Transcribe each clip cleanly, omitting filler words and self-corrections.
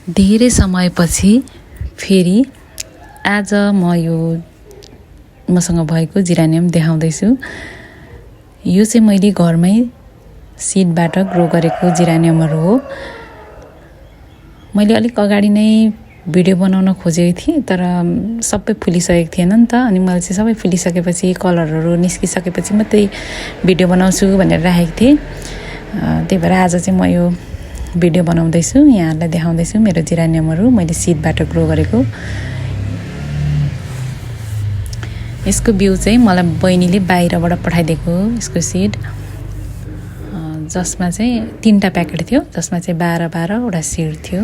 धेरै समयपछि फेरि आज म यो मसँग भएको जिरानियम देखाउँदैछु। यो चाहिँ मैले घरमै सिडबाट ग्रो गरेको जिरानियमहरू हो। मैले अलिक अगाडि नै भिडियो बनाउन खोजेको थिएँ, तर सबै फुलिसकेको थिएन नि त। अनि मैले चाहिँ सबै फुलिसकेपछि कलरहरू निस्किसकेपछि मात्रै भिडियो बनाउँछु भनेर राखेको थिएँ। त्यही भएर आज चाहिँ म यो भिडियो बनाउँदैछु, यहाँहरूलाई देखाउँदैछु मेरो जिरानियमहरू मैले सिडबाट ग्रो गरेको। यसको बिउ चाहिँ मलाई बहिनीले बाहिरबाट पठाइदिएको यसको सिड, जसमा चाहिँ 3टा प्याकेट थियो, जसमा चाहिँ 12-12वटा सिड थियो।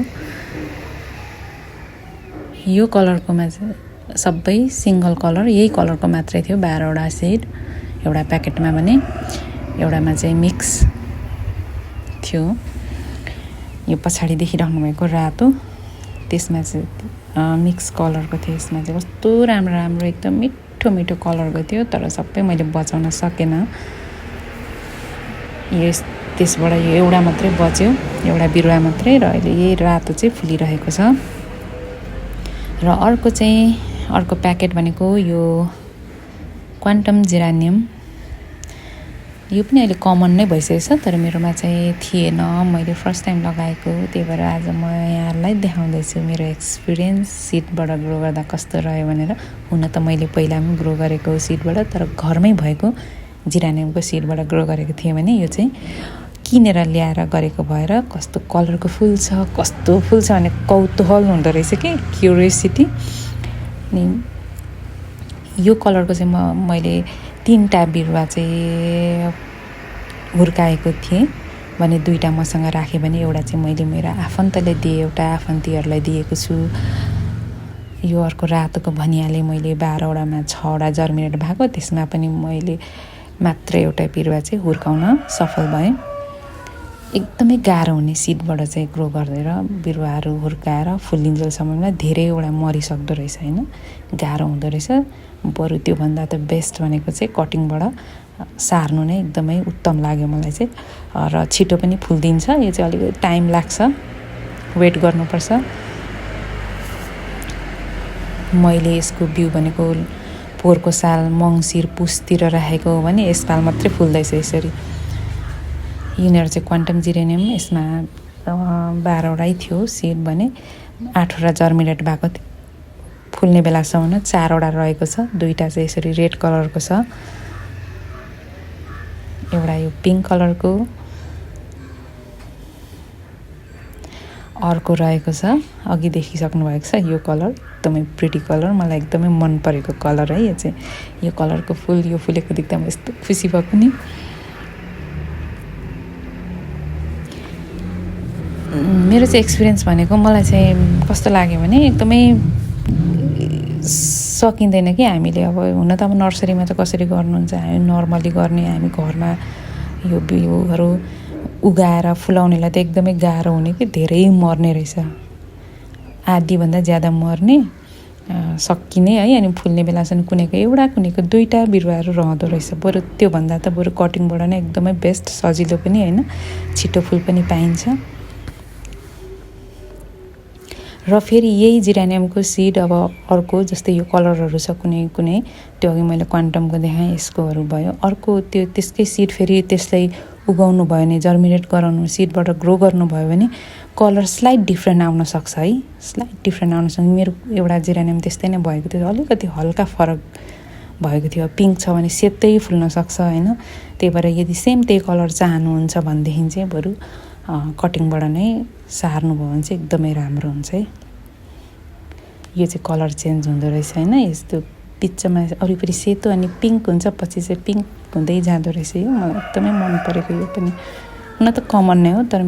यो कलरकोमा चाहिँ सबै सिङ्गल कलर, यही कलरको मात्रै थियो 12वटा सिड एउटा प्याकेटमा भने, एउटामा चाहिँ मिक्स थियो। यो पछाडि देखिराख्नु भएको रातो, त्यसमा चाहिँ मिक्स कलरको थियो। यसमा चाहिँ कस्तो राम्रो राम्रो एकदम मिठो मिठो कलरको थियो, तर सबै मैले बचाउन सकेन। त्यसबाट यो एउटा मात्रै बच्यो, एउटा बिरुवा मात्रै, र अहिले यही रातो चाहिँ फुलिरहेको छ। र अर्को प्याकेट भनेको यो क्वान्टम जिरानियम। यो पनि अहिले कमन नै भइसकेको छ, तर मेरोमा चाहिँ थिएन, मैले फर्स्ट टाइम लगाएको। त्यही भएर आज म यहाँहरूलाई देखाउँदैछु मेरो एक्सपिरियन्स सिडबाट ग्रो गर्दा कस्तो रह्यो भनेर। हुन त मैले पहिला पनि ग्रो गरेको सिडबाट, तर घरमै भएको जिरानियमको सिडबाट ग्रो गरेको थिएँ भने यो चाहिँ किनेर ल्याएर गरेको भएर कस्तो कलरको फुल छ, कस्तो फुल छ भने कौतूहल हुँदो रहेछ कि, क्युरियोसिटी। अनि यो कलरको चाहिँ मैले 3टा बिरुवा चाहिँ हुर्काएको थिएँ भने 2टा मसँग राखेँ भने एउटा चाहिँ मैले मेरो आफन्तले दिएँ, एउटा आफन्तीहरूलाई दिएको छु। यो अर्को रातोको भनिहालेँ मैले, 12वटामा 6वटा जर्मिनेट भएको, त्यसमा पनि मैले मात्र एउटा बिरुवा चाहिँ हुर्काउन सफल भएँ। एकदमै गाह्रो हुने सिडबाट चाहिँ ग्रो गरेर बिरुवाहरू हुर्काएर फुलिन्जेलसम्ममा धेरैवटा मरिसक्दो रहेछ होइन, गाह्रो हुँदो रहेछ। बरु त्योभन्दा त बेस्ट भनेको चाहिँ कटिङबाट सार्नु नै एकदमै उत्तम लाग्यो मलाई चाहिँ। र छिटो पनि फुलिदिन्छ। यो चाहिँ अलिकति टाइम लाग्छ, वेट गर्नुपर्छ। मैले यसको बिउ भनेको पोहोरको साल मङ्सिर पुसतिर राखेको हो भने यसपाल मात्रै फुल्दैछ यसरी। यिनीहरू चाहिँ क्वान्टम जिरेनियम, यसमा 12वटै थियो सिड भने 8वटा जर्मिनेट भएको थियो। फुल्ने बेलासम्म 4वटा रहेको छ, 2टा चाहिँ यसरी रेड कलरको छ, एउटा यो पिङ्क कलरको, अर्को रहेको छ अघि देखिसक्नु भएको छ यो कलर, एकदमै प्रिटी कलर, मलाई एकदमै मन परेको कलर है यो चाहिँ। यो कलरको फुल यो फुलेको देख्दा म यस्तो खुसी भएको नि। मेरो चाहिँ एक्सपिरियन्स भनेको मलाई चाहिँ कस्तो लाग्यो भने एकदमै सकिँदैन कि हामीले अब हुन त अब नर्सरीमा त कसरी गर्नुहुन्छ, हामी नर्मली गर्ने, हामी घरमा यो बिउहरू उगाएर फुलाउनेलाई त एकदमै गाह्रो हुने कि, धेरै मर्ने रहेछ, आधीभन्दा ज्यादा मर्ने, सकिने है। अनि फुल्ने बेलासम्म कुनैको एउटा कुनैको 2टा बिरुवाहरू रहँदो रहेछ। बरु त्योभन्दा त बरु कटिङबाट नै एकदमै बेस्ट, सजिलो पनि होइन, छिटो फुल पनि पाइन्छ। र फेरि यही जिरानियमको सिड अब अर्को जस्तै यो कलरहरू छ कुनै कुनै, त्यो अघि मैले क्वान्टमको देखाएँ, यसकोहरू भयो। अर्को त्यसकै सिड फेरि त्यसलाई उगाउनु भयो भने, जर्मिनेट गराउनु, सिडबाट ग्रो गर्नुभयो भने कलर स्लाइट डिफ्रेन्ट आउन सक्छ है, स्लाइट डिफ्रेन्ट आउन सक्छ। मेरो एउटा जिरानियम त्यस्तै नै भएको थियो, अलिकति हल्का फरक भएको थियो। पिङ्क छ भने सेतै फुल्न सक्छ होइन। त्यही भएर यदि सेम त्यही कलर चाहनुहुन्छ भनेदेखि चाहिँ बरु कटिङबाट नै सार्नुभयो भने चाहिँ एकदमै राम्रो हुन्छ है। यो चाहिँ कलर चेन्ज हुँदो रहेछ होइन, यस्तो बिचमा वरिपरि सेतो अनि पिङ्क हुन्छ, पछि चाहिँ पिङ्क हुँदै जाँदो रहेछ। यो मलाई एकदमै मन परेको, यो पनि हुन त कमन नै हो, तर